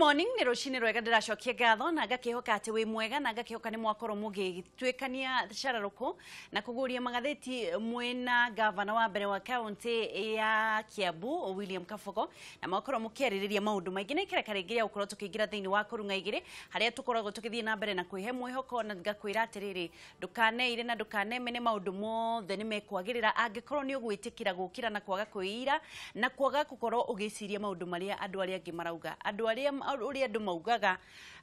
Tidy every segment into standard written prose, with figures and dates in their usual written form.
Morning, nĩ rũcinĩ rwega. Ndĩracokia ngatho na ngakĩhoka atĩ wĩ mwega na ngakĩhoka nĩ mwakorwo mũgĩtuĩkania cararũkũ na kũgũria magathĩti mwĩna gavana wa mbere wa kaunti ya Kiambu, William Kabogo, na mwakorwo mũkĩarĩrĩria maũndũ maingĩ. Nĩ ikereka rĩngĩ rĩa gũkorwo tũkĩingĩra thĩinĩ wa kũrung'a igĩrĩ, harĩa tũkoragwo tũgĩthiĩ na mbere na kwĩhe mwĩhoko, na ngakwĩra atĩrĩrĩ, ndũkaneire na ndũkanemene, maũndũ mothe nĩ mekwagĩrĩra angĩkorwo nĩ ũgwĩtĩkĩra gũkĩra na kwaga kwĩira na kwaga gũkorwo ũgĩciria maũndũ marĩa andũ arĩa angĩ marauga. Andũ arĩa ũrĩa andũ maugaga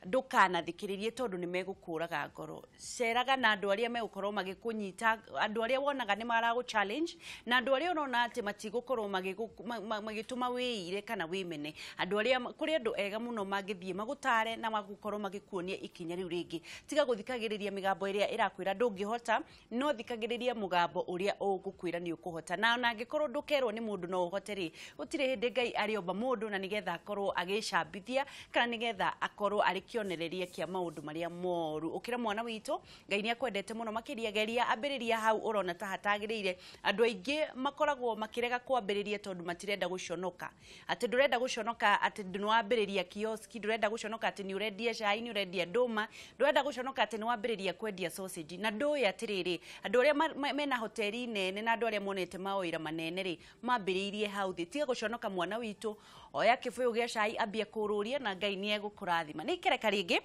ndũkanathikĩrĩrie, tondũ nĩ megũkũraga ngoro. Ceraga na andũ arĩa megũkorwo magĩkũnyita, andũ arĩa wonaga nĩ maragũ challenge na andũ arĩa ũrona atĩ matigũkorwo magĩtũma wĩire kana wĩmene. Andũ arĩa kũrĩ andũ ega mũno mangĩthiĩ magũtare na magũkorwo magĩkuonia ikinya rĩu rĩngĩ. Tiga gũthikagĩrĩria mĩgambo ĩrĩa ĩrakwĩra ndũngĩhota, no thikagĩrĩria mũgambo ũrĩa ũgũkwĩra nĩ ũkũhota. Na ona angĩkorwo ndũkerwo nĩ mũndũ no ũhote rĩ, gũtirĩ hĩndĩ Ngai arĩomba mũndũ na nĩgetha akorwo agĩcambithia kana nĩgetha akorwo arĩ kĩonereria kĩa maũndũ marĩa moru. Ũkĩra mwana witũ, Ngai nĩ akwendete mũno makĩria. Geria, ambĩrĩria hau ũrona ta hatagĩrĩire. Andũ aingĩ makoragwo makĩrega kwambĩrĩria tondũ matirenda gũconoka, atĩ ndũrenda gũconoka atĩ nĩ wambĩrĩria kioski, ndũrenda gũconoka atĩ nĩ ũrendia cai, nĩ ũrendia ndũma, ndũrenda gũconoka atĩ nĩ wambĩrĩria kwendia sausage. Na ndũĩ atĩrĩrĩ, andũ arĩa mena hoteli nene na andũ arĩa monete mawĩra manene rĩ, mambĩrĩirie hau thĩ. Tiga gũconoka mwana witũ, oya kĩbũyũ gĩa cai, ambia kũrũria na Ngai nĩ egũkũrathima. Nĩ ikereka rĩngĩ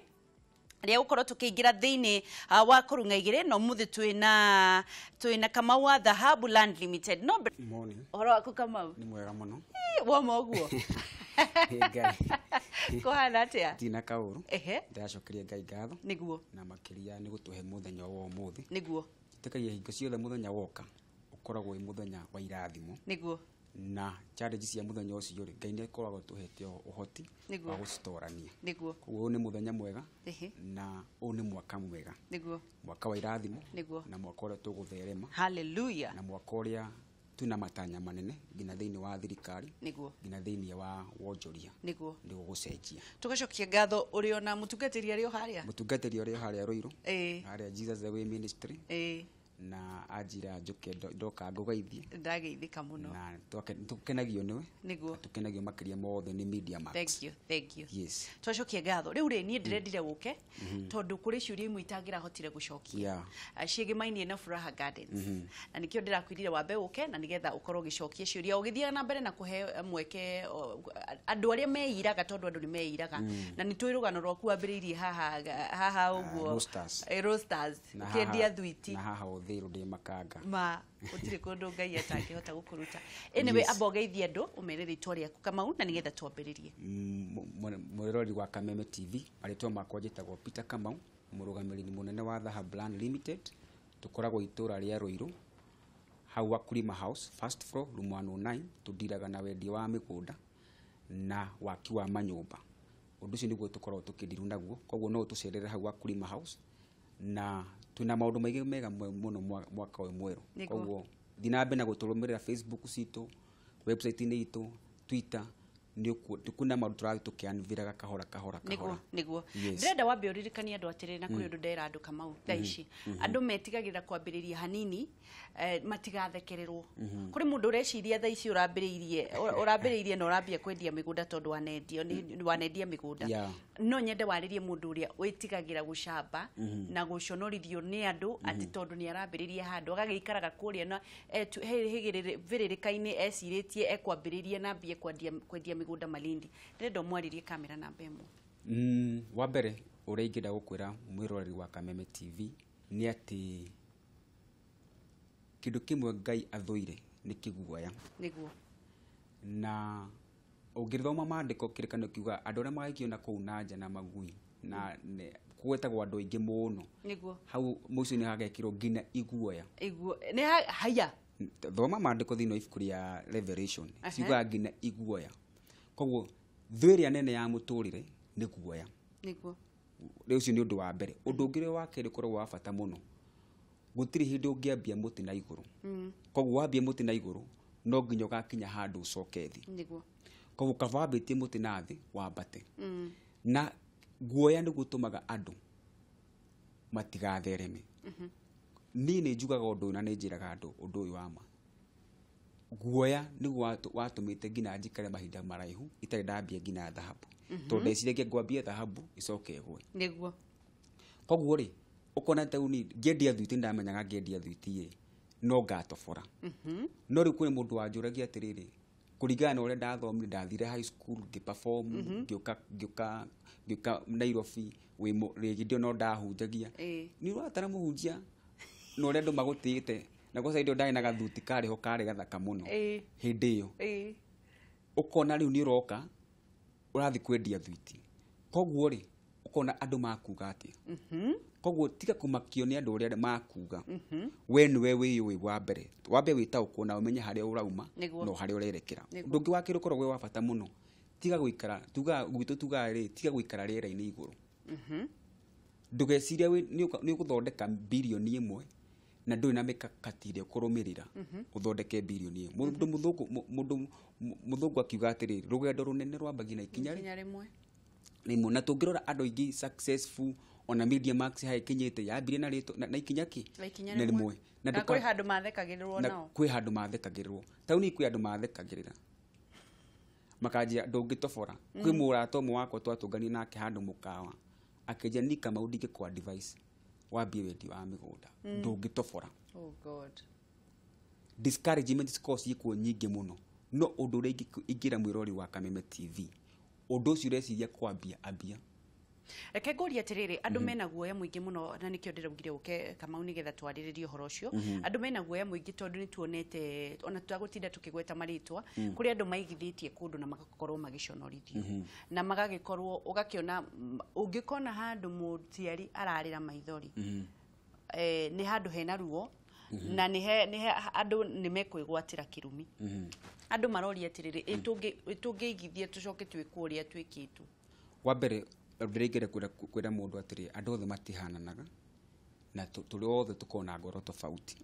rĩa gũkorwo tũkĩingĩra thĩinĩ wa kũrung'a igĩrĩ, na ũmũthĩ twĩna Kamau wa Dhahabu Land Limited. No Morning. Ũhoro waku, Kamau? Nĩ mwega mũno. Woma ũguo. Ngai. Kũhana atĩa? Tina kaũru. Ehe. Ndĩracokeria Ngai ngatho. Na makĩria nĩ gũtũhe mũthenya wa ũmũthĩ. Tĩkagia hingo ciothe mũthenya woka ũkoragwo wĩ mũthenya wa irathimo. Na challenge cia mũthenya ũcio rĩ, Ngai nĩ akoragwo tũhete ũhoti wa gũcitorania. Koguo ũyũ nĩ mũthenya mwega. Na ũyũ nĩ mwaka mwega. Mwaka wa irathimo. Na mwaka ũrĩa tũgũtherema. Hallelujah. Na mwaka ũrĩa twĩna matanya manene nginya thĩinĩ wa thirikari, nginya thĩinĩ wa wonjoria. Nĩ gũgũcenjia. Tũgacokia ngatho ũrĩ ona mũtungatĩri arĩ o harĩa. Mũtungatĩri ũrĩa harĩa Ruiru, harĩa Jesus the Way Ministry, na anjira njũke ndoka ngũgeithie. Ndageithĩka mũno. Na tũkenagio nĩwe. Na tũkenagio makĩria mothe nĩ Media Max. Thank you, thank you. Yes. Twacokia ngatho. Rĩu rĩ, niĩ ndĩrendire gũke tondũ kũrĩ ciũria imwe itangĩrahotire gũcokia ciĩgĩmainie na Furaha Gardens, na nĩkĩo ndĩrakwĩrire wambe ũke na nĩgetha ũkorwo ũgĩcokia ciũria, ũgĩthiaga na mbere na kũhe mweke andũ arĩa meiraga, tondũ andũ nĩ meiraga, na nĩ tũĩ rũgano rwaku wambĩrĩirie haha haha ũguo. Roasters. Roasters. Na ũkĩendia thwiti. Na haha Ũthĩrũ ndĩ makanga. Ma gũtirĩ kũndũ Ngai atangĩhota gũkũruta. Anyway, amba ũgeithie andũ, ũmere rĩtwa rĩaku, Kamau, na nĩgetha twambĩrĩrie. Mwĩroreri wa Kameme TV, marĩtwa makwa njĩtagwo Peter Kamau, mũrũgamĩrĩri mũnene wa Dhahab Land Limited. Tũkoragwo itũra rĩa Ruiru, hau Wakulima House, first floor, room 109. Tũndiraga na wendia wa mĩgũnda na waki wa manyũmba. Ũndũ ũcio nĩguo tũkoragwo tũkĩndiru naguo. Koguo no ũtũcerere hau Wakulima House, na twĩna maũndũ maingĩ mega mũno mwaka ũyũ mwerũ. Koguo thiĩ na mbere na gũtũrũmĩrĩra Facebook citũ, website-inĩ itũ, Twitter, nĩ kwĩna maũndũ tũrathiĩ tũkĩanviraga kahora kahora kahora. Nĩguo. Yes. Ndĩrenda wambe ũririkanie andũ atĩrĩrĩ, na kũrĩ ũndũ ndera andũ, Kamau, thaa ici andũ metigagĩrĩra kwambĩrĩria hanini matigathekererwo. Kũrĩ mũndũ ũreciria thaa ici ũrambĩrĩirie na ũrambia kwendia mĩgũnda tondũ wanendio wanendia mĩgũnda. No nyende warĩrie mũndũ ũrĩa wĩtigagĩra gũcamba na gũconorithio nĩ andũ, atĩ tondũ nĩ arambĩrĩria handũ agagĩikaraga kũrĩa na hĩgĩrĩrĩka-inĩ, ecirĩtie ekwambĩrĩria na ambie kwendia mĩgũnda Malindi. Ndĩrenda ũmwarĩrie kamera namba 1. Wa mbere ũrĩa ingĩenda gũkwĩra mwĩroreri wa Kameme TV nĩ atĩ kĩndũ kĩmwe Ngai athũire nĩ kĩguoya. Na ũngĩthoma maandĩko, kĩrĩkanĩro kiuga andũ arĩa magaikio na kũu na nja na magui na gwetagwo andũ aingĩ mũno. Hau mũico-inĩ hagekĩrwo nginya iguoya. Iguo nĩ haya. Thoma maandĩko thĩinĩ wa ibuku rĩa Revelation. Ciugaga nginya iguoya. Koguo thũ ĩrĩa nene ya mũtũrĩre nĩ guoya. Rĩu ũcio nĩ ũndũ wa mbere. Ũndũ ũngĩ ũrĩa wa kerĩ ũkoragwo wa bata mũno, gũtirĩ hĩndĩ ũngĩambia mũtĩ na igũrũ. Koguo wambia mũtĩ na igũrũ, no nginya ũgakinya handũ ũcoke thĩ. Koguo kaba wambĩtie mũtĩ na thĩ wambate. Na guoya nĩguo ũtũmaga andũ matigathereme. Niĩ nĩ njugaga ũndũ ũyũ na nĩ njĩraga andũ ũndũ ũyũ wa ma. Guoya nĩguo watũmĩte nginya njikare mahinda maraihu itarĩ ndambia nginya thahabu, tondũ ndeciragia ngwambia thahabu icoke ĩgwe. Nĩguo. Koguo rĩ, ũkona ta rĩu niĩ ngĩendia thwiti, ndamenyaga ngĩendia thwiti ĩ no ngatobora. No rĩu kwĩ mũndũ wanjũragia atĩrĩrĩ, kũringana na ũrĩa ndathomire, ndathire high school ngĩperform, ngĩũka Nairobi wĩ rĩngĩ ndio no ndahunjagia. Nĩ ũratara mũhunjia na ũrĩa andũ magũtĩĩte, na kwanza hĩndĩ ĩyo ndarĩ na gathuti karĩ ho karĩ gathaka mũno hĩndĩ ĩyo. Ũkona rĩu nĩ ũroka ũrathiĩ kwendia thwiti, koguo rĩ, ũkona andũ makuga atĩa? Koguo tiga kũmakio nĩ andũ ũrĩa makuga. We nĩwe wĩyũĩ wa mbere, wambe wĩtaũkwo na ũmenye harĩa ũrauma na harĩa ũrerekera. Ũndũ ũngĩ wa kerĩ ũkoragwo wĩ wa bata mũno, tiga gũikara, tugaga gwitũ, tugaga rĩ, tiga gũikara rĩera-inĩ igũrũ. Ndũgecirie nĩ ũgũthondeka 1 billion na ndũrĩ na mĩkakati ĩrĩa ũkũrũmĩrĩra ũthondeke 1 billion. Mũndũ mũthũngũ akiuga atĩrĩrĩ, rũgendo rũnene rwambagia na ikinya ikinya rĩmwe. Rĩmwe. Na tũngĩrora andũ aingĩ successful, ona Media Max haha ĩkinyĩte, yambirie na rĩtwa na ikinya kĩ? Na ikinya na rĩmwe. Rĩmwe. Na na kwĩ handũ mathekagĩrĩrwo na nao. Kwĩ handũ mathekagĩrĩrwo. Ta rĩu kwĩ andũ mathekagĩrĩra makanjia ndũngĩtobora. Kwĩ mũrata ũmwe wakwa twatũnganie nake handũ mũkawa, akĩnjia ni Kamau, ndingĩkũ advice wambie wendia wa mĩgũnda, ndũngĩtobora. Oh God. Discouragement cikoragwo ciĩkuo nyingĩ mũno, no ũndũ ũrĩa ingĩra mwĩrori wa Kameme TV, ũndũ ũcio ũreciria kwambia, ambia. Reke ngũrie atĩrĩrĩ, andũ mena guoya mũingĩ mũno, na nĩkĩo ndĩraugire ũke Kamau nĩgetha twarĩrĩrie ũhoro ũcio. Andũ mena guoya mũingĩ tondũ nĩ tuonete, ona tũtagũtinda tũkĩgweta marĩtwa, kũrĩ andũ maigithĩtie kũndũ na magakorwo magĩconorithio na magagĩkorwo ũgakĩona ũngĩkona handũ mũciari ararĩra maithori, nĩ handũ hena ruo na nĩ he andũ nĩ mekwĩgwatĩra kĩrumi. Andũ maroria atĩrĩrĩ, ĩ tũngĩigithia tũcoke twĩkwo ũrĩa twĩkĩtwo? Wa mbere ndĩraingĩra kwĩra mũndũ atĩrĩ, andũ othe matihananaga na tũrĩ othe tũkoragwo na ngoro tofauti,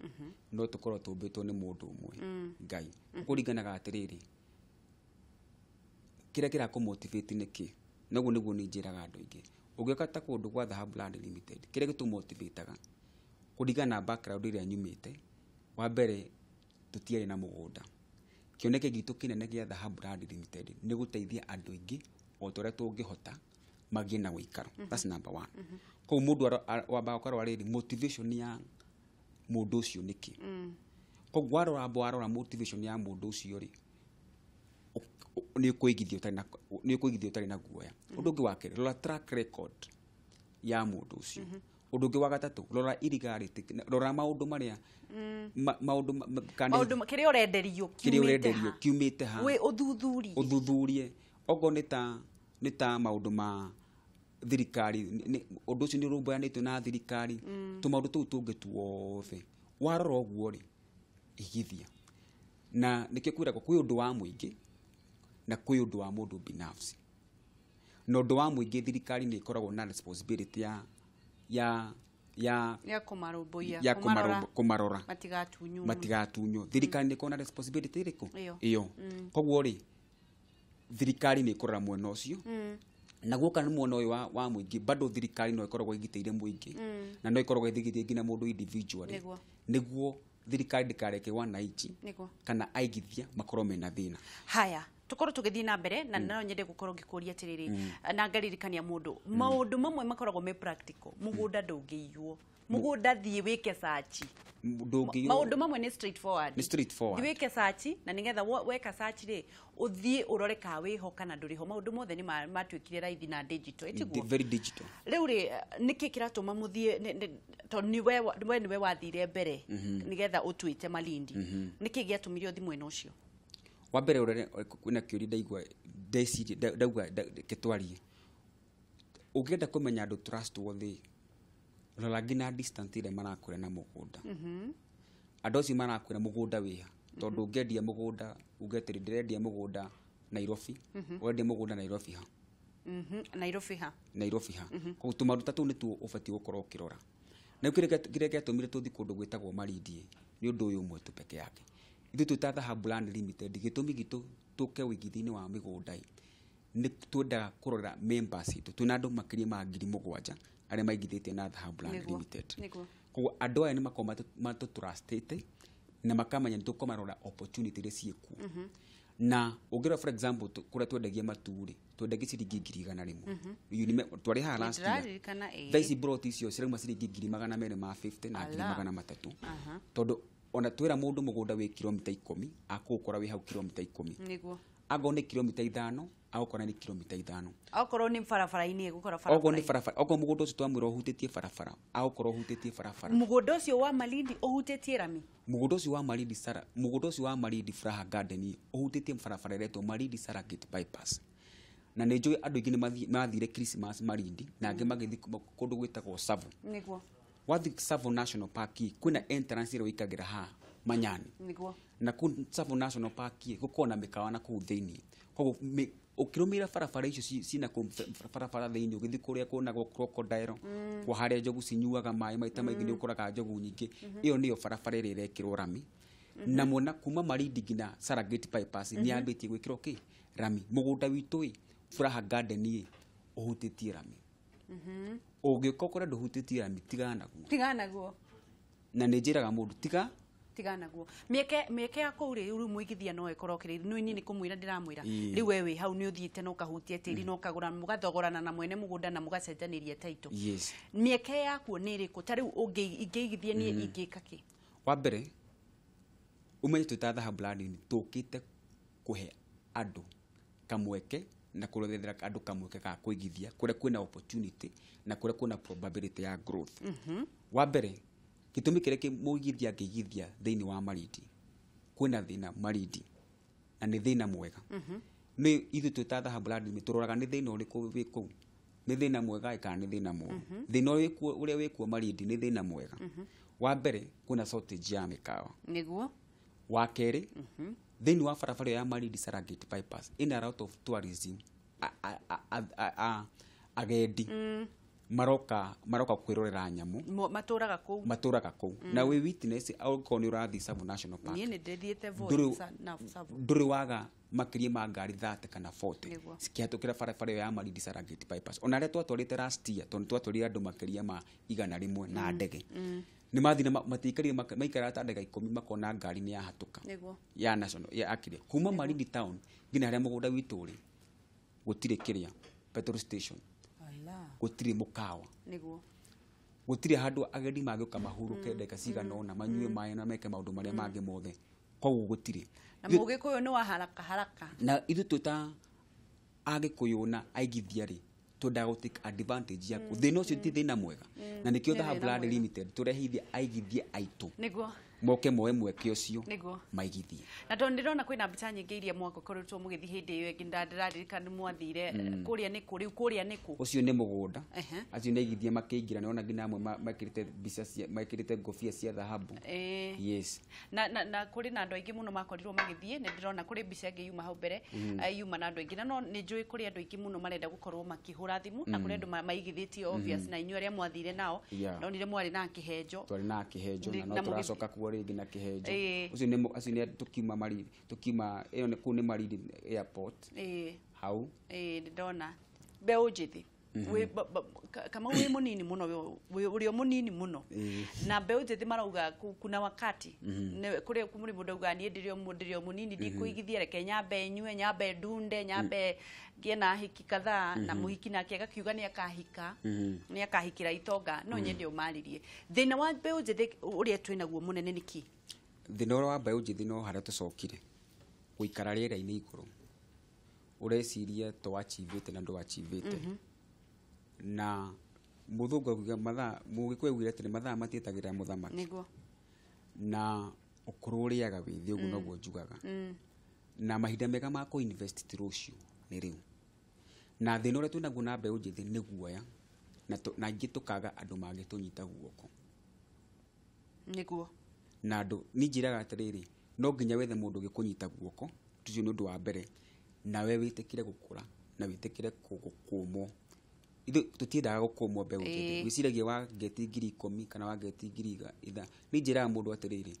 no tũkorwo tũmbĩtwo nĩ mũndũ ũmwe, Ngai. Kũringanaga atĩrĩrĩ, kĩrĩa kĩrakũmotivate nĩ kĩ? Noguo nĩguo niĩ njĩraga andũ aingĩ, ũngĩũka ta kũndũ gwa Dhahabu Land Limited, kĩrĩa gĩtũmotivataga kũringana na background ĩrĩa nyumĩte, wa mbere tũtiarĩ na mũgũnda. Kĩoneki gitũ kĩnene gĩa Dhahabu Land Limited nĩ gũteithia andũ aingĩ o ta ũrĩa tũngĩhota magĩe na ũikaro. That's number one. Koguo mũndũ wambaga gũkorwo rĩrĩ motivation ya mũndũ ũcio nĩ kĩ. Koguo warora, amba warora motivation ya mũndũ ũcio rĩ, nĩ ũkũigithia ũtarĩ na guoya. Ũndũ ũngĩ wa kerĩ, rora track record ya mũndũ ũcio. Ũndũ ũngĩ wa gatatũ, rora illegality, rora maũndũ marĩa maũndũ kana maũndũ kĩrĩa ũrenderio kĩrĩa kiumĩte ũrenderio ha? Kiumĩte ha. Wĩ ũthuthurie. Ũthuthurie okorwo nĩ ta maũndũ ma thirikari, ũndũ ũcio nĩ ũrũmbũyanĩtio na thirikari, tũmaũndũ tũu tũngĩ tuothe warora ũguo rĩ, igithia. Na nĩkĩo kwĩragwo kwĩ ũndũ wa mũingĩ na kwĩ ũndũ wa mũndũ binafsi. Na ũndũ wa mũingĩ, thirikari nĩ ĩkoragwo na responsibility ya ya kũmarũmbũiya, ya kũmarora, kũmarora matigatunywo. Matigatunywo. Thirikari nĩ ĩkoragwo na responsibility ĩrĩkũ? Ĩyo. Ĩyo. Koguo rĩ, thirikari nĩ ĩkũrora mwena ũcio, na guoka nĩ mwena ũyũ wa mũingĩ, bado thirikari no ĩkoragwo ĩgitĩire mũingĩ na no ĩkoragwo ĩgitĩire nginya mũndũ individually, Nĩguo. nĩguo thirikari ndĩkareke wananchi kana aigithia makorwo mena thĩna. Haya, tukorwo tũgĩthiĩ na mbere na no nyende gũkorwo ngĩkũria atĩrĩrĩ na ngaririkania mũndũ maũndũ mamwe makoragwo me practical. Mũgũnda ndũngĩiywo, mũgũnda thiĩ wĩke search. Ndũngĩiywo. Maũndũ mamwe nĩ straightforward. Nĩ straightforward. Thiĩ wĩke search na nĩgetha weka search rĩ, ũthiĩ ũrore ka wĩho kana ndũrĩ ho. Maũndũ mothe nĩ matuĩkire raithi na digital, ĩtiguo? Very digital. Rĩu rĩ, nĩkĩ kĩratũma mũthiĩ tondũ nĩ we nĩwe wathire mbere nĩgetha ũtuĩte Malindi, nĩkĩ gĩatũmire ũthiĩ mwena ũcio? Wa mbere, ũrĩa kwĩna kĩũria ndaigua ndeciria ndauga reke twarie. Ũngĩenda kũmenya andũ trustworthy, rora nginya distance ĩrĩa marakwĩra na mũgũnda. Andũ acio marakwĩra mũgũnda wĩha, tondũ ũngĩendia mũgũnda uge atĩrĩ, ndĩrendia mũgũnda Nairobi, ũrendia mũgũnda Nairobi ha? Nairobi ha? Nairobi ha? Koguo tũmaũndũ ta tũu nĩtuo ũbatiĩ gũkorwo ũkĩrora. Na rĩu kĩrĩa gĩatũmire tũthiĩ kũndũ gwĩtagwo Malindi nĩ ũndũ ũyũ ũmwe tu peke yake. Ithuĩ twĩ ta Dhahabu Land Limited, gĩtũmi gitũ tũke ũigithia-inĩ wa mĩgũnda ĩ, nĩ twendaga kũrora members itũ. Twĩna andũ makĩria ma 7,000 arĩa maigithĩtie na Dhahabu Land Limited. Koguo andũ aya nĩ makoragwo matũtrustĩte Na makamenya nĩ tũkũmarora opportunity iria ciĩkuo. Na ũngĩrora, for example, kũrĩa twendagia maturĩ, twendagia ciringi 100,000. Twarĩ haha last year. Ndĩraririkana, ĩĩ. Thaa ici broti icio cirauma ciringi 250,000 na ngiri Ala. 300, tondũ ona twĩra mũndũ mũgũnda wĩ kilomita 10, akũũkora wĩ hau kilomita 10. Angorwo nĩ kilomita 5, agũkora nĩ kilomita 5. Okorwo nĩ barabara-inĩ, ĩgũkora Okorwo nĩ barabara-inĩ. barabara, okorwo mũgũnda ũcio twamwĩra ũhutĩtie barabara, agũkorwo ũhutĩtie barabara. Mũgũnda ũcio wa Malindi ũhutĩtie rami? Mũgũnda ũcio wa Malindi Sara, mũgũnda ũcio wa Malindi Furaha Garden ũhutĩtie barabara ĩretwo Malindi Saragate Bypass. Na nĩ njũĩ andũ aingĩ nĩ mathire Christmas Malindi, na angĩ magĩthiĩ kũndũ gwĩtagwo Tsavo. Wathiĩ Tsavo National Park, kwĩna entrance ĩrĩa wĩikagĩra haha Manyani. Na kũu Tsavo National Park gũkoragwo na mĩkawa na kũu thĩinĩ. Koguo ũkĩrũmĩrĩra barabara icio ciina kũu barabara thĩinĩ, ũgĩthiĩ kũrĩa kuonagwo crocodile, kwa harĩa njogu cinyuaga maĩ, maita maingĩ nĩ ũkoraga njogu nyingĩ. Ĩyo nĩyo barabara ĩrĩa ĩrekĩrwo rami. Na mwena kuma Malindi nginya Serengeti Bypass nĩ yambĩtie gwĩkĩrwo kĩ rami. Mũgũnda witũ ĩ Furaha Garden ĩ ũhutĩtie rami. Ũngĩũka ũkore ndũhutĩtie rami, tigana naguo. Tigana naguo. Na nĩ njĩraga mũndũ tiga Tigana naguo. Mĩeke ya kũu rĩ, rĩu mũigithia no ĩkorwo kĩrĩ nĩ niĩ nĩ kũmwĩra ndĩramwĩra. Rĩu we wĩ hau nĩ ũthiĩte na ũkahutia tĩri na ũkagũra, mũgathogorana na mwene mũgũnda na mũgacenjanĩria title. Mĩeke yakuo nĩ ĩrĩkũ? Ta rĩu ingĩigithia niĩ ingĩka kĩ? Wa mbere, ũmenye twĩ ta Dhahabu Land tũkĩte kũhe andũ kamweke na kũrethera andũ kamweke ga kũigithia kũrĩa kwĩna opportunity na kũrĩa kwĩna probability ya growth. Wa mbere, gĩtũmi kĩrĩa mũigithia angĩigithia thĩinĩ wa Malindi, kwĩna thĩna Malindi na nĩ thĩna mwega. Nĩ ithuĩ twĩ ta Dhahabu Land tũroraga nĩ thĩna ũrĩkũ wĩ kũu, nĩ thĩna mwega kana nĩ thĩna mũũru. Thĩna ũrĩa wĩkuo Malindi nĩ thĩna mwega. Wa mbere, kwĩna shortage ya mĩkawa. Wa kerĩ, thĩinĩ wa barabara ĩyo ya Malindi Serengeti Bypass ĩna a lot of tourism, agendi maroka kwĩrorera nyamũ. Matũraga kũu. Matũraga kũu. Na wĩ witness angĩkorwo nĩ ũrathiĩ Tsavo National Park. Niĩ nĩ ndĩthiĩte Voi na Tsavo. Ndũrĩ waga makĩria ma ngari 30 kana 40 cikĩhatũkĩra barabara ĩyo ya Malindi Serengeti Bypass. Ona arĩa twatwarĩte last year, tondũ twatwarire andũ makĩria ma 100 na ndege, nĩ mathire matiikarire maikaraga ta ndagĩka 10 makona ngari nĩ yahatũka. Ya national ya akire kuma Malindi town nginya harĩa mũgũnda witũ ũrĩ, gũtirĩ kĩrĩa petrol station. Ala. Gũtirĩ mũkawa. Gũtirĩ handũ agendi mangĩũka mahurũke ndagĩka cigana ũna, manyue maĩ na meke maũndũ marĩa mangĩ mothe. Koguo gũtirĩ. Na mũgĩkũyũ nĩ wa haraka haraka. Na ithuĩ twĩ ta Agĩkũyũ na aigithia rĩ, twendaga gũ take advantage yaku. Thĩna ũcio ti thĩna mwega. Na nĩkĩo Nĩ Dhahabu thĩna Land mwega. Limited tũrehithia aigithia aitũ moke moe mweke ũcio maigithie. Na tondũ ndĩrona kwĩna mbica nyingĩ iria mwakoretwo mũgĩthiĩ hĩndĩ ĩyo ĩngĩ, ndĩraririkana nĩ mwathire kũrĩa nĩ kũ, rĩu kũrĩa nĩ kũ? Ũcio nĩ mũgũnda. Acio nĩ aigithia makĩingĩra, nĩwona nginya amwe mekĩrĩte mbica cia, mekĩrĩte ngobia cia thahabu. Yes. Na kũrĩ na andũ aingĩ mũno makorirwo magĩthiĩ, nĩ ndĩrona kũrĩ mbica ĩngĩ yuma hau mbere, yuma na andũ aingĩ. Na no nĩ njũĩ kũrĩ andũ aingĩ mũno marenda gũkorwo makĩhũra thimũ, na kũrĩ andũ maigithĩtie obvious, na inyuĩ arĩa mwathire nao, ndonire mwarĩ na kĩhenjo. Twarĩ na kĩhenjo, na no Na mũgĩthiĩ. tũracoka kuo rĩngĩ na kĩhenjo. Ũcio nĩ acio nĩ tũkiuma Malindi, tũkiuma ĩyo nĩ kũu nĩ Malindi Airport. Hau. Ĩĩ, ndona. Mbeũ njĩthĩ. Kamau wĩ mũnini mũno, ũrĩ o mũnini mũno. Na mbeũ njĩthĩ marauga kuna wakati. Nĩ, kũrĩ kũmũrĩ mũndũ augaga niĩ ndĩrĩ o mũnini, ndikũigithia, reke nyambe nyue, nyambe ndunde, nyambe ngĩe na ahiki kadhaa, na mũhiki nake agakiuga nĩ akahika, nĩ akahikĩra itonga. No nyende ũmarĩrie. Thĩna wa mbeũ njĩthĩ ũrĩa twĩnaguo mũnene nĩ kĩ? Thĩna ũrĩa wa mbeũ njĩthĩ no harĩa tũcokire gũikara rĩera-inĩ igũrũ, ũreciria to achievĩte na ndũ achievĩte. Na mũthũngũ akiuga mathaa, mũgĩkũyũ augire atĩrĩ, mathaa matietagĩrĩra mũthamaki. Na ũkũrũ ũrĩaga wĩ thĩ, ũguo noguo njugaga. Na mahinda mega ma kũ invest ti rũciũ, nĩ rĩu. Na thĩna ũrĩa twĩnaguo na mbeũ njĩthĩ nĩ guoya, na aingĩ tũkaga andũ mangĩtũnyita guoko. Na andũ, niĩ njĩraga atĩrĩrĩ, no nginya wethe mũndũ ũngĩkũnyita guoko, ũcio nĩ ũndũ wa mbere, nawe wĩtĩkĩre gũkũra, na wĩtĩkĩre gũkũmwo. Ithuĩ tũtiendaga gũkũmwo mbeũ njĩthĩ. Wĩciragia wa ngeti 10,000 kana wa ngeti ngiri itha. Niĩ njĩraga mũndũ atĩrĩrĩ,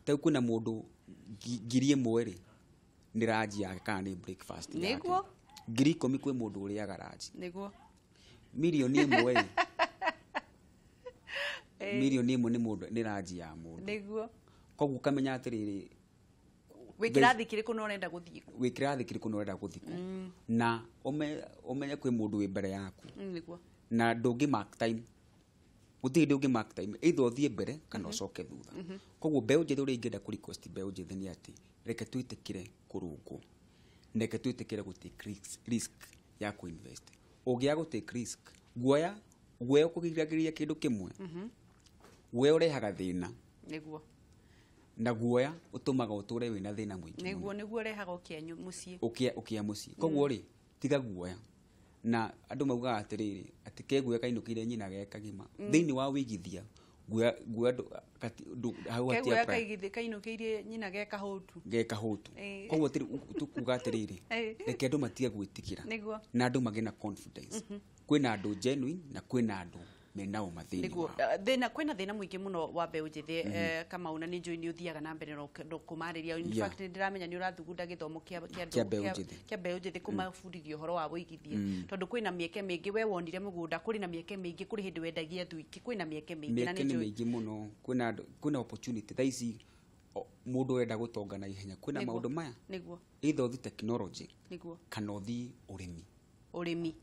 ta rĩu kwĩna mũndũ 1,000 rĩ, nĩ ranji yake kana nĩ breakfast yake. 10,000 kwĩ mũndũ ũrĩaga ranji. 1,000,000 rĩ, 1,000,000 nĩ mũndũ, nĩ ranji ya mũndũ. Koguo ukamenya atiriri wĩ kĩrathi kĩrĩkũ na ũrenda gũthiĩ kũ. Wĩ kĩrathi kĩrĩkũ na ũrenda gũthiĩ kũ. Na ũmenye kwĩ mũndũ wĩ mbere yaku. Nĩguo. Na ndũngĩ mark time. Gũtirĩ hĩndĩ ũngĩ mark time, either ũthiĩ mbere kana ũcoke thutha. Koguo mbeũ njĩthĩ ũrĩa ingĩenda kũ request mbeũ njĩthĩ nĩ atĩ reke twĩtĩkĩre kũrũngwo, reke twĩtĩkĩre gũ take risk ya kũ invest. Ũngĩaga gũ take risk, guoya ũkũgiragĩrĩria kĩndũ kĩmwe. Guoya ũrehaga thĩna. Nĩguo. Na guoya ũtũmaga ũtũre wĩna thĩna mũingĩ. Nĩguo, nĩguo ũrehaga ũkĩa mũciĩ. Ũkĩa mũciĩ. Koguo rĩ, tiga guoya. Na andũ maugaga atĩrĩrĩ, atĩ keguoya kainũkĩire nyina ge kagima. Thĩinĩ wa wĩigithia, guoya hau hatia keguoya kainũkĩire nyina ge kahũtu. Ge kahũtu. Koguo tũkuga atĩrĩrĩ, reke andũ matige gwĩtigĩra. Nĩguo. Na andũ magĩe na confidence. Kwĩna andũ genuine na kwĩna andũ mena ũma thĩinĩ wao. Thĩna kwĩna thĩna mũingĩ mũno wa mbeũ njĩthĩ Kamau, na nĩ njũĩ nĩ ũthiaga na mbere na kũmarĩria. In fact nĩ ndĩramenya nĩ ũrathugunda gĩthomo kĩa mbeũ njĩthĩ kũmabundithia ũhoro wa wĩigithia, tondũ kwĩna mĩeke mĩingĩ. We wonire mũgũnda, kũrĩ na mĩeke mĩingĩ, kũrĩ hĩndĩ wendagia thwiki, kwĩna mĩeke mĩingĩ na nĩ njũĩ mĩeke mĩingĩ mũno. Kwĩna kwĩna opportunity thaa ici mũndũ ũrenda gũtonga na ihenya, kwĩna maũndũ maya. Nĩguo. Either ũthiĩ technology, nĩguo, kana ũthiĩ ũrĩmi. Ũrĩmi.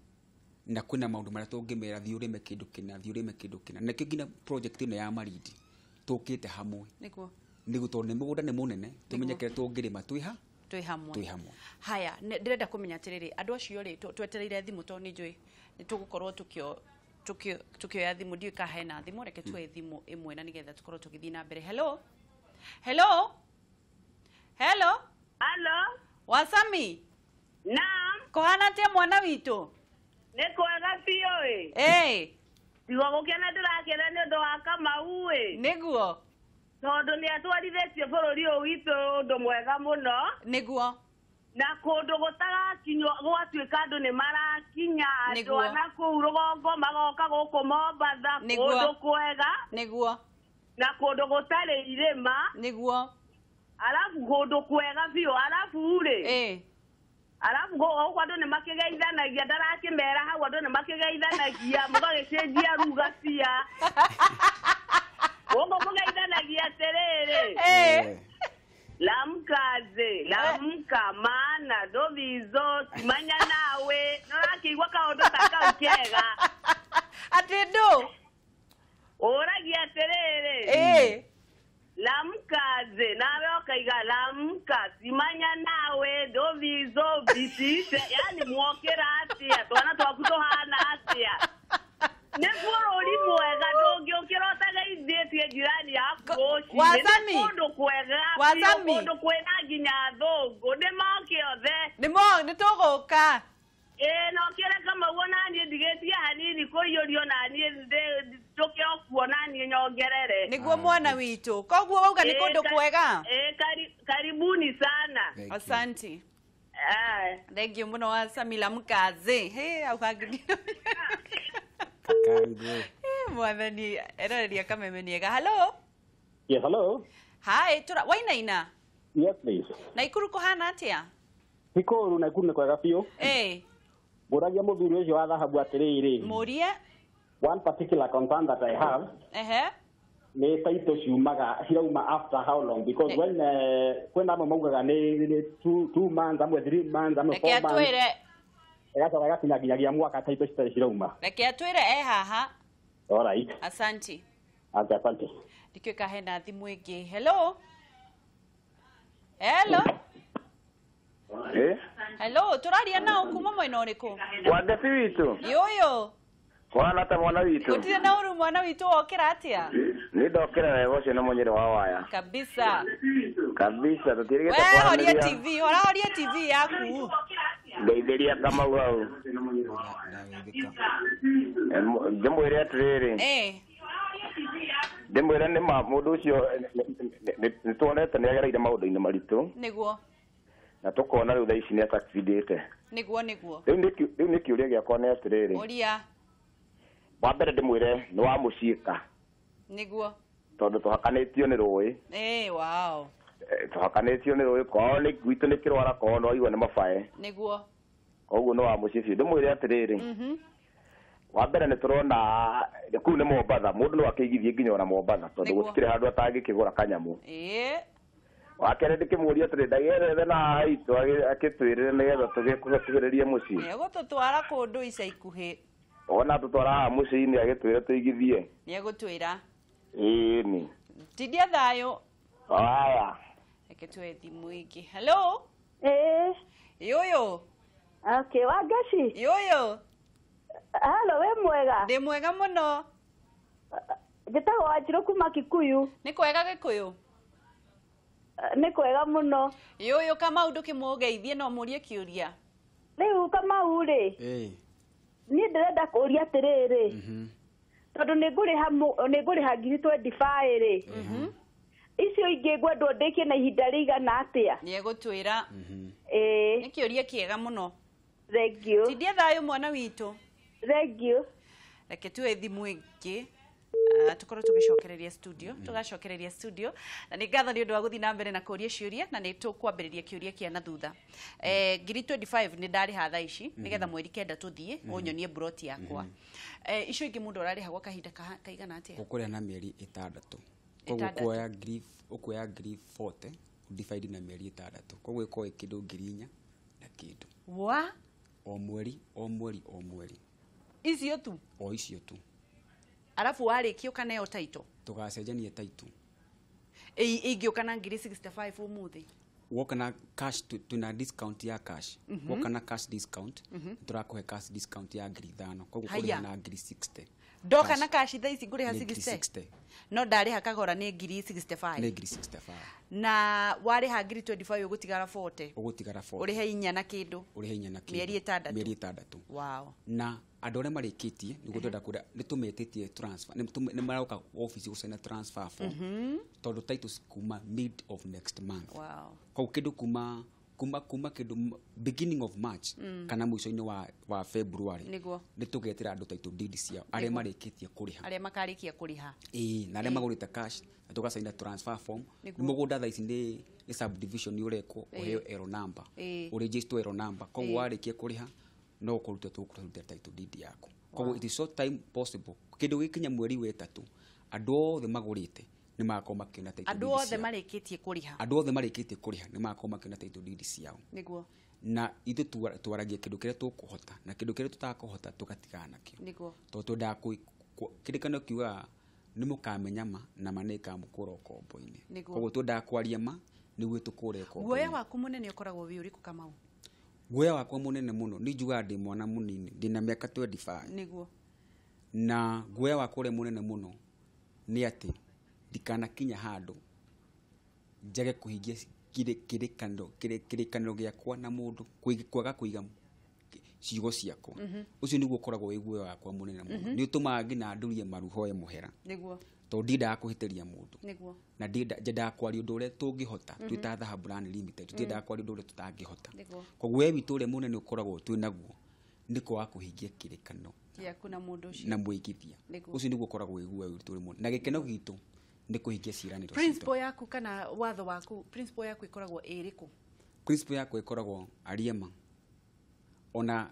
Na kwĩna maũndũ marĩa tũngĩmera, thiĩ ũrĩme kĩndũ kĩna, thiĩ ũrĩme kĩndũ kĩna. Nakĩo nginya project ĩno ya Marindi tũkĩte hamwe. Nĩguo. Nĩguo tondũ nĩ mũgũnda nĩ mũnene, tũmenye kĩrĩa tũngĩrĩma twĩ ha twĩ hamwe. Twĩ hamwe. Haya, ndĩrenda kũmenya atĩrĩrĩ, andũ acio rĩ, twetereire thimũ tondũ nĩ njũĩ nĩ tũgũkorwo tukĩoya thimũ, ndiũĩ kana hena thimũ, reke tuoye thimũ ĩmwe na nĩgetha tũkorwo tũgĩthiĩ na mbere. Hello? Hello? Hello? Hello? Wasami? Naam. Kũhana atĩa mwana witũ? Nĩ kwega biũ ĩ. Ĩ. Tiga gũkena ndĩrakena nĩ ũndũ wa Kamau ĩ. Nĩguo. Tondũ nĩ atwarithĩtie bũrũri ũyũ witũ ũndũ mwega mũno. Nĩguo. Na kũndũ gũtarakinywo gwatuĩka andũ nĩ marakinya, andũ a nakũu rũgongo magoka gũkũ Mombatha, kũndũ kwega. Nĩguo. Na kũndũ gũtarĩ irĩma. Nĩguo. Arabu kũndũ kwega biũ, arabu rĩ. Ĩ. Arabu gũkũ andũ nĩ makĩgeithanagia, ndarakĩmera hau andũ nĩ makĩgeithanagia, mũgagĩcenjia ruga cia. Gũkũ mũgeithanagia atĩrĩrĩ. Lamkaze, lamka maana ndũthizo timanya nawe, nĩũrakĩigua kaũndũ ta kau kega. Atĩ ndũ? Ũragia atĩrĩrĩ. Ĩ. Lamkaze, nawe ũkaiga lamka simanya nawe ndũthizo bitite, yani mwokĩra atĩa, twana twaku tũhana atĩa. Nĩ bũrũri mwega ndũngĩũkĩra ũtageithĩtie jirani yaku rũcinĩ. Wasami. Nĩ kũndũ kwega biũ, kũndũ kwĩna nginya athũngũ, nĩ moke othe. Nĩ tũgũka. Ĩĩ, na ũkĩre Kamau ona niĩ ndigĩtie hanini kũiyũrio na niĩ njũke o kuo na niĩ nyongerere. Nĩguo mwana witũ. Koguo wauga nĩ kũndũ kwega. Ĩĩ, karibuni sana. Asante. Thank you mũno Wasami Lamkaze. He, au kangĩ. Mwathani eroreria Kameme niega. Hello. Yes, hello. Hi, tura wainaina. Yes, please. Naikuru kuhana atia? Hikoru Naikuru nĩ kwega biũ. Eh. Ngũragia mũthuri ũcio wa thahabu atĩrĩrĩ. Mũrie. One particular concern that I have. Ehe. Nĩ title ciumaga cirauma after how long? Because when kwĩna amwe maugaga nĩ 2 months, amwe 3 months, amwe 4 months. Reke atwĩre. Ĩgacoka ĩgakinya nginyagia mwaka title citarĩ cirauma. Reke atwĩre e haha. All right. Asante. Asante. Ndikĩũĩ kana hena thimũ ĩngĩ. Hello. Hello. Eh? Hello, tũraria nao kuma mwena ũrĩkũ? Wangeci witũ. Yũyũ. Wana ta mwana witũ. Gũtirĩ na ũru mwana witũ, wokĩra atĩa? Nĩ ndokĩra wega ũcio na mũnyĩrĩ wa waya. Kabisa. Kabisa, tũtirĩgĩte We horia kwaranĩria. TV, horahoria TV yaku. Ngeithĩria Kamau hau. Ndĩmwĩre atĩrĩrĩ. Eh. Ndĩmwĩre nĩ ma mũndũ ũcio nĩ tuonete nĩ agereire maũndũ-inĩ maritũ. Nĩguo. Na tũkona rĩu thaa ici nĩ asucceedĩte. Nĩguo, nĩguo. Rĩu nĩ kĩũria gĩakwa nĩ atĩrĩrĩ. Ũria. Wa mbere ndĩmwĩre nĩ wa mũciĩka. Nĩguo. Tondũ tũhakanĩtio nĩ rũĩ. Eh, wow. Tũhakanĩtio nĩ rũĩ, kwao nĩ gwitũ nĩ kĩrwara, kwao no aigua nĩ mabae. Nĩguo. Koguo nĩ wa mũciĩ biũ. Ndĩmwĩre atĩrĩrĩ. Wa mbere nĩ tũrona kũu nĩ Mombatha, mũndũ no akĩigithie nginya ona Mombatha tondũ gũtikĩrĩ handũ atangĩkĩgũra kanyamũ. Wa kerĩ ndĩkĩmũria atĩrĩ ndagĩethethe na haha haitũ akĩtwĩrĩre nĩgetha tũgĩkuhĩrĩrie mũciĩ. Nĩegũtũtwara kũndũ ica ikuhĩ. Ona tũtwara haha mũciĩ-inĩ agĩtwĩre tũigithie. Nĩegũtwĩra. Ĩĩ. Tindia thayũ. Haya. Reke tuoe thimũ ĩngĩ. Hello. Yũyũ. Okay, Wangaci. Yũyũ. Hello, wĩ mwega? Ndĩ mwega mũno. Njĩtagwo Wanjirũ kuma Kikuyu. Nĩ kwega Gĩkũyũ? Nĩ kwega mũno. Yũyũ Kamau ndũkĩmũgeithie no mũrie kĩũria. Rĩu Kamau rĩ. Niĩ ndĩrenda kũũria atĩrĩrĩ. Tondũ nĩ ngũrĩha ngiri 25 rĩ. Icio ingĩ ngwendwo ndĩkie na ihinda rĩigana atĩa? Nĩegũtwĩra. Nĩ kĩũria kĩega mũno. Thank you. Tindia thayũ mwana witũ. Thank you. Reke tuoe thimũ ĩngĩ. Tukorwo tũgĩcokereria studio, tũgacokereria studio na nĩ ngatho nĩ ũndũ wa gũthiĩ na mbere na kũũria ciũria na nĩ tũkwambĩrĩria kĩũria kĩa na thutha. Ngiri 25 nĩ ndarĩha thaa ici nĩgetha mweri 9 tũthiĩ ũnyonie broti yakwa. Icio ingĩ mũndũ ararĩha gwa kahinda kaigana atĩa? Ũkũrĩha na mĩeri 6. Koguo ũkuoya ngiri 40 divide na mĩeri 6. Koguo ĩkorwo ĩ kĩndũ ngiri 4 na kĩndũ. Wa? O mweri, o mweri, o mweri. Icio tu? O icio tu. Arafu warĩkia ũkaneo title? Tũgacenjania title. Ingĩũka na ngiri 65 ũmũthĩ? Woka na cash, tuna discount ya cash. Woka na cash discount, tũrakũhe cash discount ya ngiri 5. Koguo kũrĩha na ngiri 60. Ndoka na cash thaa ici ngũrĩha 60? No ndarĩha kagora nĩ ngiri 65. Nĩ ngiri 65. Na warĩha ngiri 25 ũgũtigara 40. Ũgũtigara 40. Ũrĩhe 4 na kĩndũ. Ũrĩhe 4 na kĩndũ. Mĩeri 6. Mĩeri 6. Wow. Na andũ arĩa marĩkĩtie nĩguo twenda kũrĩa nĩ tũmetĩtie transfer, nĩ maroka office gũcaina transfer form tondũ titles kuma mid of next month. Wow. Koguo kĩndũ kuma kĩndũ beginning of March kana mũico-inĩ wa February nĩ tũgetĩra andũ title deed ciao arĩa marĩkĩtie kũrĩha. Arĩa makarĩkia kũrĩha. Ĩĩ, na arĩa magũrĩte cash na tũgacaina transfer form. Mũgũnda thaa ici nĩ subdivision ũrekwo ũheo L number. Ũregister L number. Koguo warĩkia kũrĩha no kũruta tũkũruta title deed yaku. Koguo it is so time possible. Kĩndũ gĩkinya mweri wa 3 andũ othe magũrĩte nĩ magakorwo makĩona title deed. Andũ othe marĩkĩtie kũrĩha. Andũ othe marĩkĩtie kũrĩha nĩ magakorwo makĩona title deed ciao. Nĩguo. Na ithuĩ twaragia kĩndũ kĩrĩa tũkũhota na kĩndũ kĩrĩa tũtakũhota tũgatigana nakĩo. Nĩguo. Tondũ twendaga kĩrĩkanĩro kiugaga nĩ mũkamenya ma na ma nĩ ĩkamũkũra ũkombo-inĩ. Koguo twendaga kwaria ma nĩguo tũkũre ũkombo-inĩ. Guoya waku mũnene ũkoragwo wĩ ũrĩkũ Kamau? Guoya wakwa mũnene mũno nĩ njugaga ndĩ mwana mũnini, ndĩna mĩaka 25. Nĩguo. Na guoya wakwa ũrĩa mũnene mũno nĩ atĩ ndikanakinya handũ njage kũhingia kĩrĩkanĩro gĩakwa na mũndũ, kwaga kũiga ciugo ciakwa. Ũcio nĩguo ũkoragwo wĩ guoya wakwa mũnene mũno. Nĩ ũtũmaga nginya ndurie maru hoe mũhera. Nĩguo. Tondũ ndiendaga kũhĩtĩria mũndũ. Nĩguo. Na nyendaga kwaria ũndũ ũrĩa tũngĩhota twĩ ta Dhahabu Land Limited, tũtiendaga kwaria ũndũ ũrĩa tũtangĩhota. Koguo we witũ ũrĩa mũnene ũkoragwo twĩ naguo nĩ kwaga kũhingia kĩrĩkanĩro gĩaku na mũndũ ũcio na mũigithia. Ũcio nĩguo ũkoragwo wĩ guoya witũ ũrĩa mũnene. Na gĩkeno gitũ nĩ kũhingia ciĩranĩro citũ. Principle yaku kana watho waku, principle yaku ĩkoragwo ĩrĩkũ? Principle yakwa ĩkoragwo aria ma. Ona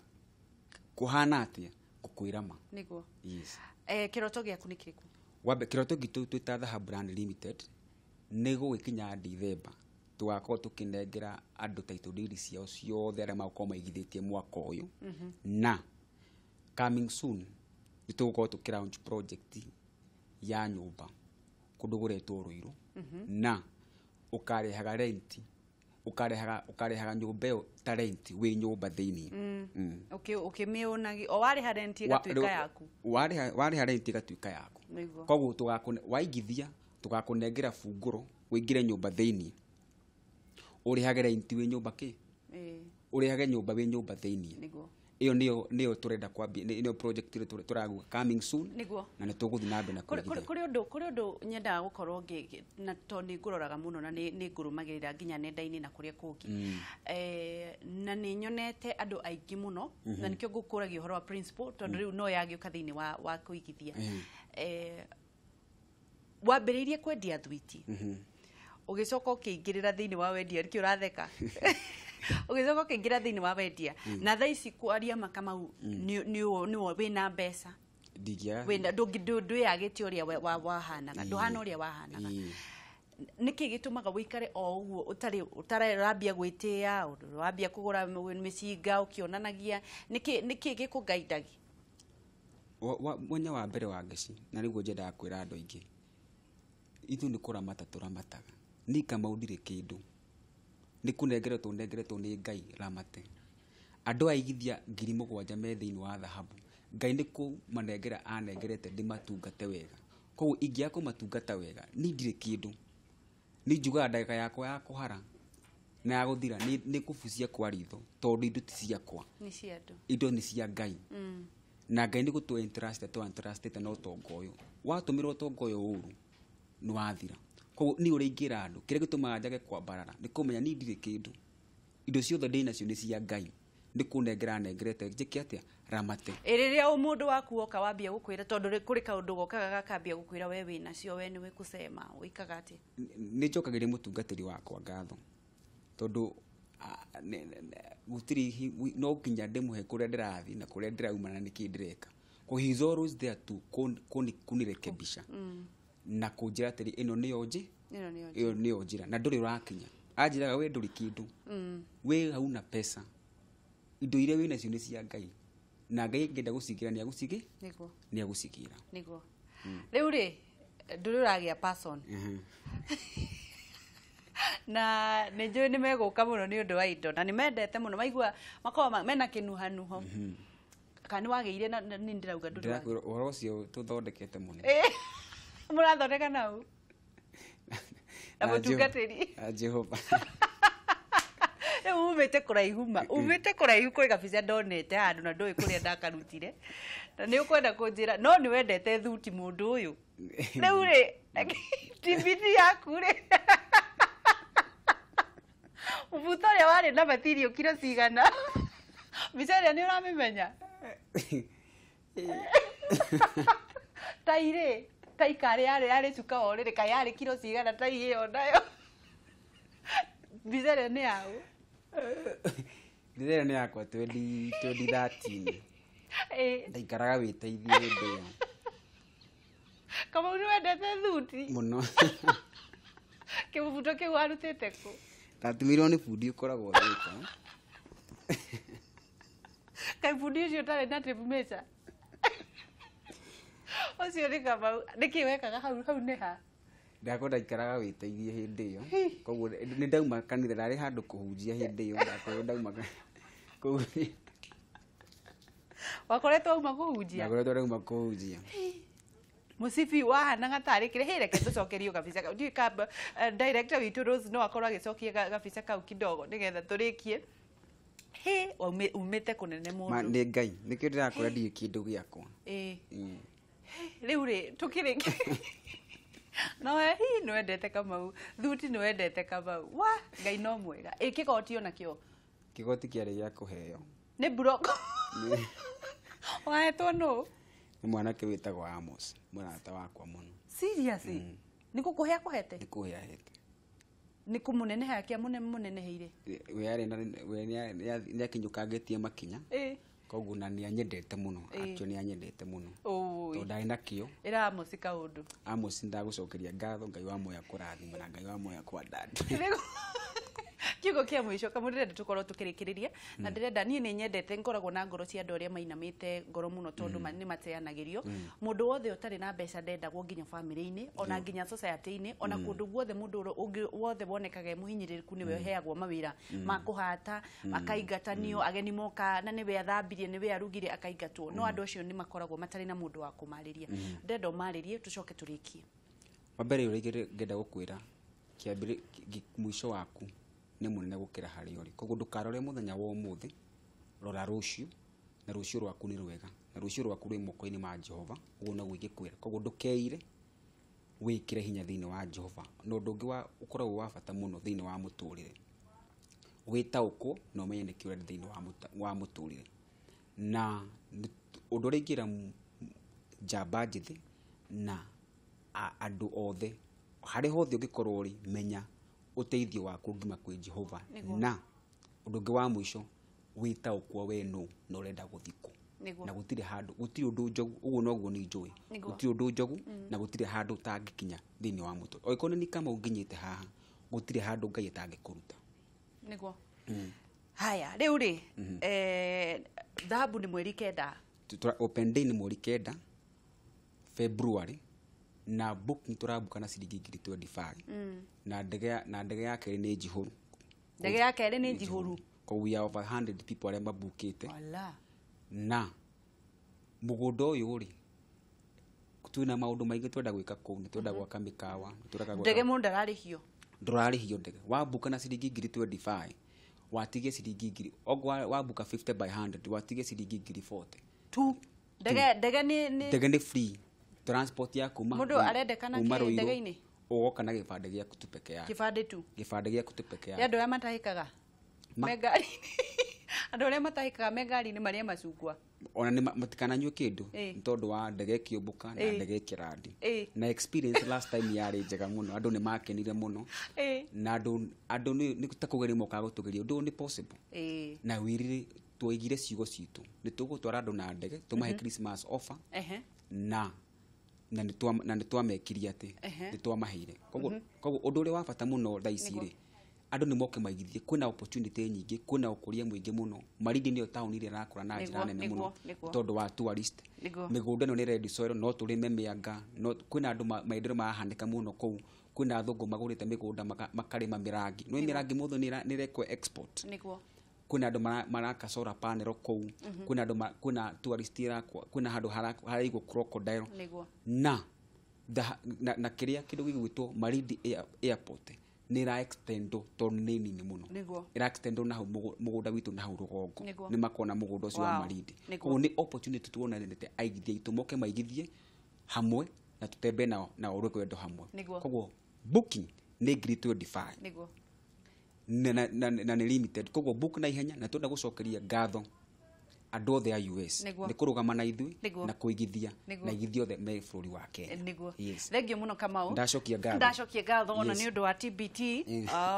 kũhana atĩa ngũkwĩra ma. Nĩguo. Yes. Kĩroto gĩaku nĩ kĩrĩkũ? Wambe kĩroto gitũ twĩ ta Dhahabu Land Limited nĩ gũgĩkinya Dithemba tũgakorwo tũkĩnengera andũ title deed ciao ciothe arĩa magũkorwo maigithĩtie mwaka ũyũ. Na coming soon nĩ tũgũkorwo tũkĩ launch project ya nyũmba kũndũ kũretwo Ruiru. Na ũkarĩhaga rent, ũkarĩhaga nyũmba ĩyo ta rent wĩ nyũmba thĩinĩ. Ũkĩmĩũnagi o warĩha rent ĩgatuĩka yaku. Warĩha rent ĩgatuĩka yaku. Koguo waigithia tũgakũnengera bungũro ũingĩre nyũmba thĩinĩ ũrĩhage rent wĩ nyũmba kĩ? Ũrĩhage nyũmba wĩ nyũmba thĩinĩ. Ĩyo nĩyo tũrenda kwambia, nĩyo project ĩrĩa tũraguga coming soon. Nĩguo. Na nĩ tũgũthiĩ na mbere na kũigithia. Kũrĩ ũndũ nyendaga gũkorwo na tondũ nĩ ngũroraga mũno na nĩ ngũrũmagĩrĩra nginya nenda-inĩ na kũrĩa kũngĩ. Na nĩ nyonete andũ aingĩ mũno na nĩkĩo ngũkũragia ũhoro wa principle tondũ rĩu no yagĩũka thĩinĩ wa kũigithia. Wambĩrĩirie kwendia thwiti. Ũgĩcoka ũkĩingĩrĩra thĩinĩ wa wendia, nĩkĩ ũratheka? Ũgĩcoka ũkĩingĩra thĩinĩ wa wendia na thaa ici kwaria makamau nĩ wĩna mbeca ndwĩyagĩte ũrĩa wahanaga ndũhana ũrĩa wahanaga. Nĩkĩ gĩtũmaga wĩikare o ũguo ũtarĩ ũtarambia gwĩtĩa ũrambia kũgũra mĩcinga ũkĩonanagia nĩkĩ gĩkũngaindagia? Mwenya wa mbere wa ngeci na nĩguo njendaga kwĩra andũ aingĩ ithuĩ nĩ kũramata tũramataga niĩ Kamau ndirĩ kĩndũ nĩ kũnengeretwo nengeretwo nĩ Ngai ramate andũ aigithia 7,000 me thĩinĩ wa thahabu Ngai nĩ kũmanengera anengerete ndĩmatungate wega koguo ingĩaga kũmatungata wega niĩ ndirĩ kĩndũ nĩ njugaga ndagĩka yakwa ya kũhara na ya gũthira nĩ kũbucia kwa ritho tondũ indo ti ciakwa indo nĩ cia Ngai na Ngai nĩ gũtũ entrust na ũtonga ũyũ watũmĩra ũtonga ũyũ ũru nĩ wathira koguo niĩ ũrĩa ingĩra andũ kĩrĩa gĩtũmaga njage kwambarara nĩ kũmenya niĩ ndirĩ kĩndũ indo ciothe ndĩ nacio nĩ cia Ngai nĩ kũnengera nengerete njĩke atĩa ramate. Rĩrĩa mũndũ waku woka wambia gũkwĩra tondũ kũrĩ kaũndũ gokaga gakambia gũkwĩra we wĩnacio we nĩwe kũcema wĩkaga atĩa? Nĩ njokagĩria mũtungatĩri wakwa ngatho tondũ gũtirĩ no nginya ndĩmũhe kũrĩa ndĩrathiĩ na kũrĩa ndĩrauma na nĩkĩ ndĩreka. Ko he is always there to kunirekebisha na kũnjĩra atĩrĩ ĩno nĩyo ĩyo nĩyo njĩra na ndũrĩ ũrakinya anjĩraga we ndũrĩ kĩndũ we hauna pesa indo iria wĩ nacio nĩ cia Ngai na Ngai angĩenda gũcigĩra nĩ agũcigĩra nĩguo. Rĩu rĩ ndũrĩ ũragĩa person na nĩ njũĩ nĩ megũka mũno nĩ ũndũ wa indo na nĩ mendete mũno maigua makoragwo mena kĩnuhanuho kana nĩ wagĩire na nĩ ndĩrauga ndũrĩ ndĩrakwĩra ũhoro ũcio tũthondekete mũno mũrathondeka nau na mũtungatĩri Jehova rĩu umĩte kũraihu ma umĩte kũraihu kwĩ gabica ndonete handũ na ndũĩ kũrĩa ndakarutire na nĩ ũkwenda kũnjĩra no nĩ wendete thuti mũndũ ũyũ rĩu rĩ TBT yaku rĩ mũbuto ũrĩa warĩ na matirio kiro cigana mbica ĩrĩa nĩ ũramĩmenya tai rĩ tai karĩ yarĩ cuka o rĩrĩ kaĩ yarĩ kiro cigana tai ĩyo nayo mbica ĩrĩa nĩ yaũ? Mbica ĩrĩa nĩ yakwa 2013 ndaikaraga wĩteithie hĩndĩ ĩyo. Kamau nĩ wendete thuti mũno kĩmũbuto kĩu warutĩte kũ? Ndatumĩirwo nĩ bundi ũkoragwo Thĩka. Kaĩ bundi ũcio ũtarĩ na tape measure? Ũcio nĩ Kamau nĩkĩ wekaga hau hau nĩ ha? Ndakwa ndaikaraga wĩteithie hĩndĩ ĩyo koguo nĩ ndauma kanitha ndarĩ handũ kũhunjia hĩndĩ ĩyo ndakorwo ndauma koguo wakoretwo auma kũhunjia? Ndakoretwo ndauma kũhunjia Mũcibi wahanaga tarĩ kĩrĩa hĩ reke tũcokerio gabica kau ndiũĩ ka director witũ Rose no akorwo agĩcokia gabica kau kidogo nĩgetha tũrĩkie. Hĩ umĩte kũnene mũndũ nĩ Ngai nĩkĩo ndĩrakwĩra ndirĩ kĩndũ gĩakwa. Rĩu rĩ tũkĩrĩkia no hihi nĩ wendete Kamau thuti nĩ wendete Kamau wa Ngai no mwega. Ĩ kĩgoti onakĩo? Kĩgoti kĩarĩ gĩa kũheo nĩ mburoko wahetwo nũ? Nĩ mwanake wĩtagwo Amos mũrata wakwa mũno. Seriously? Nĩ gũkũhe akũhete? Nĩ kũhe ahete. Nĩ kũmũneneha akĩa mũneneheire? We arĩ na we nĩ akinyũkangĩtie makinya koguo na nĩ anyendete mũno actually nĩ anyendete mũno tondũ ndarĩ na kĩo. Ĩra Amos kaũndũ. Amos ndagũcokeria ngatho Ngai wa muoyo akũrathime na Ngai wa muoyo akwandande. Kiugo kĩa mũico Kamau ndĩrenda tũkorwo tũkĩrĩkĩrĩria na ndĩrenda niĩ nĩ nyendete ngoragwo na ngoro cia andũ arĩa mainamĩte ngoro mũno tondũ nĩ mateanagĩrio mũndũ wothe ũtarĩ na mbeca ndendagwo nginya bamĩrĩ-inĩ ona nginya society-inĩ ona kũndũ guothe mũndũ ũngĩ wothe wonekaga e mũhinyĩrĩrĩku nĩwe ũheagwo mawĩra ma kũhata akaingatanio ageni moka na nĩwe athambirie nĩwe arugire akaingatwo no andũ acio nĩ makoragwo matarĩ na mũndũ wa kũmarĩria ndĩrenda ũmarĩrie tũcoke tũrĩkie. Wa mbere ũrĩa ngenda gũkwĩra mũico waku nĩ mũnene gũkĩra harĩa ũrĩ koguo ndũkarore mũthenya wa ũmũthĩ rora rũciũ na rũciũ rwaku nĩ rwega na rũciũ rwaku rwĩ moko-inĩ ma Jehova ũguo noguo ingĩkwĩra koguo ndũkeire wĩkĩre hinya thĩinĩ wa Jehova na ũndũ ũngĩ ũkoragwo wa bata mũno thĩinĩ wa mũtũrĩre wĩtaũkwo na ũmenye nĩkĩ ũrenda thĩinĩ wa mũtũrĩre na ũndũ ũrĩa ingĩra njamba njĩthĩ na andũ othe harĩa hothe ũngĩkorwo ũrĩ menya ũteithio waku ngima kwĩ Jehova na Ũndũ ũngĩ wa mũico wĩtaũkwo we nũ na ũrenda gũthiĩ kũ. Na gũtirĩ handũ, gũtirĩ ũndũ njogu, ũguo noguo niĩ njũĩ. Gũtirĩ ũndũ njogu na gũtirĩ handũ ũtangĩkinya thĩinĩ wa mũtũrĩre. Oĩkorwo nĩ kama ũnginyĩte haha, gũtirĩ handũ Ngai atangĩkũruta. Nĩguo. Haya, rĩu rĩ, thahabu nĩ mweri 9. Open day nĩ mweri 9 February, na booking tũrabuka na ciringi ngiri 25. Na ndege ya kerĩ nĩ njihũru. Ndege ya kerĩ nĩ njihũru. Koguo we are over 100 people arĩa mabukĩte. Na mũgũnda ũyũ rĩ, twĩna maũndũ maingĩ twenda gwĩka kũu, nĩ twenda gwaka mĩkawa, nĩ twenda gwaka ndege mũndũ ndararĩhio. Ndũrarĩhio ndege. Wabuka na ciringi ngiri 25, watigie ciringi ngiri, ogo wabuka 50 by 100, watigie ciringi ngiri 40. Tu. Ndege nĩ ndege nĩ free. Transport ya kuma mũndũ arendekana kĩ ndege-inĩ? Ũgoka na gĩbandĩ gĩaku tu peke yake. Gĩbandĩ tu. Gĩbandĩ gĩaku tu peke yake. Andũ arĩa matahĩkaga me ngari-inĩ. Andũ arĩa matahĩkaga me ngari-inĩ marĩe macungwa. Ona nĩ matikananyue kĩndũ nĩ tondũ wa ndege ĩkĩũmbũka na ndege ĩkĩrandi. Na experience last time yarĩ njega mũno, andũ nĩ makenire mũno. Na andũ nĩ ta kũgeria mokaga gũtũgeria, ũndũ ũyũ nĩ possible. Na wĩrire twaigire ciugo citũ, nĩ tũgũtwara andũ na ndege, tũmahe Christmas offer. Na nĩ twamekirie atĩ nĩ twamaheire. Koguo ũndũ ũrĩa wa bata mũno thaa ici rĩ, andũ nĩ moke maigithie, kwĩna opportunity nyingĩ, kwĩna ũkũria mũingĩ mũno. Malindi nĩyo taũni ĩrĩa ĩrakũra na njĩra nene mũno tondũ wa tourist. Mĩgũnda ĩno nĩ red soil, no tũrĩme mĩanga, no kwĩna andũ maendeleo marahanĩka mũno kũu. Kwĩna athũngũ magũrĩte mĩgũnda makarĩma mĩrangi. Nĩ mĩrangi mũthũ nĩ ĩrekwo export. Kwĩna andũ maraka solar panel kũu, kwĩna andũ kwĩna tourist irakwo, kwĩna handũ haraigwo crocodile. Na na kĩrĩa kĩndũ gĩgwĩtwo Malindi Airport nĩ ĩra extend tondũ nĩ nini mũno. Ĩra extend na hau mũgũnda witũ na hau rũgongo. Nĩ makona mũgũnda ũcio wa Malindi. Koguo nĩ opportunity tuonanĩte aigithia aitũ moke maigithie hamwe na tutembe nao na rũgendo hamwe. Koguo booking nĩ ngiri 25. Na nĩ limited. Koguo book na ihenya, na twenda gũcokeria ngatho andũ othe a US nĩ kũrũgama na ithuĩ na kũigithia na igithia othe me bũrũri wa Kenya. Thengiũ mũno Kamau. Ndacokia ngatho. Ndacokia ngatho ona nĩ ũndũ wa TBT,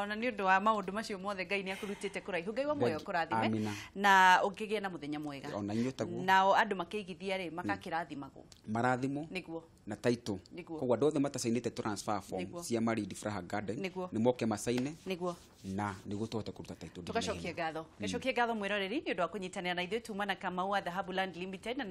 ona nĩ ũndũ wa maũndũ macio mothe Ngai nĩ akũrutĩte kũraihu. Ngai wa muoyo kũrathime na ũngĩgĩe na mũthenya mwega. Ona inyuĩ taguo. Nao andũ makĩigithia rĩ makakĩrathimagwo. Marathimwo. Nĩguo. Na title. Koguo andũ othe matacainĩte transfer form cia Malindi Furaha Garden nĩ moke macaine. Nĩguo. Na nĩguo tũhote kũruta title. Tũgacokia ngatho. Gacokia ngatho mwĩroreri nĩ ũndũ wa kũnyitanĩra na ithuĩ tuma na Kamau wa Dhahabu Land Limited na